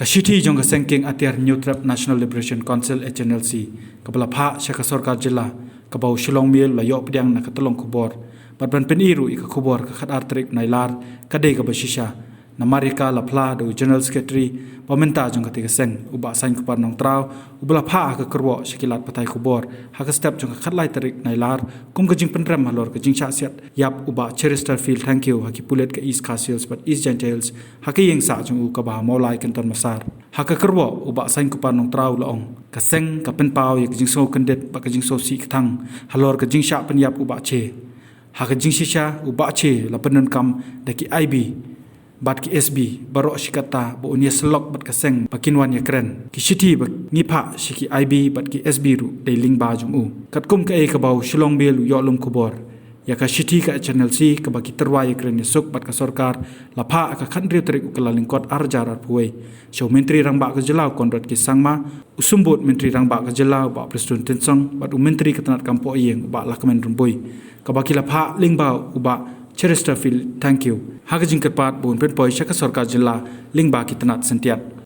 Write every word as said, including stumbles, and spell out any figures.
Ka shithi jong ka Seng Kieng Atiar Hynñiewtrep National Liberation Council, H N L C, kaba la phah sha ka sorkar jylla, kaba u Shillong Mail u la ïoh pdiang na ka tyllong khubor, bad ban pyni ruh ïa ka khubor ka khatar tarik Nailar, ka dei kaba shisha. Namar ïa ka la phla da u General Secretary ba mynta jong katei ka seng, u Bah Sainkupar Nongtraw, uba la phah ha ka kyrwoh sha ki lad pathai khubor ha ka step jong ka khatlai tarik Nailar, kum ka jingpynrem halor ka jingshah siat ïap u Bah Cheristerfield Thangkhiew ha ki pulit ka East Khasi Hills bad East Jaintia Hills, ha ka ïing sah jong u kaba ha Mawlai, Canton Massar. Ha ka kyrwoh, u Bah Sainkupar Nongtraw u la ong, ka seng ka pynpaw ïa ka jingsngewkyndit bad ka jingsngewsih kthang halor ka jingshah pynïap u Bah Che. Ha ka jingshisha, u Bah Che la pyndonkam da ki I B bad ki S B baroh shi katta ba un ïasyllok bad ka seng ba kin wan ïakren. Ki shithi ba ngi phah sha ki I B bad ki S B ruh dei lyngba jong u. Katkum kaei kaba u Shillong Mail u ïoh lum khubor, ïa ka shithi ka H N L C kaba ki tyrwa ïakren ïasuk bad ka sorkar la phah ha ka khathynriew tarik u Kyllalyngkot arhajar arphew wei sha u Myntri Rangbah ka jylla u Conrad K Sangma, u Symbud Myntri Rangbah ka jylla u Bah Prestone Tynsong, bad u Myntri ka tnat kam poh ïing u Bah Lahkmen Rymbui, kaba ki la phah lyngba u Bah Cheristerfield Thangkhiew ha ka jingkyrpad ba un pynpoi sha ka sorkar jylla lyngba ki tnat syntiat.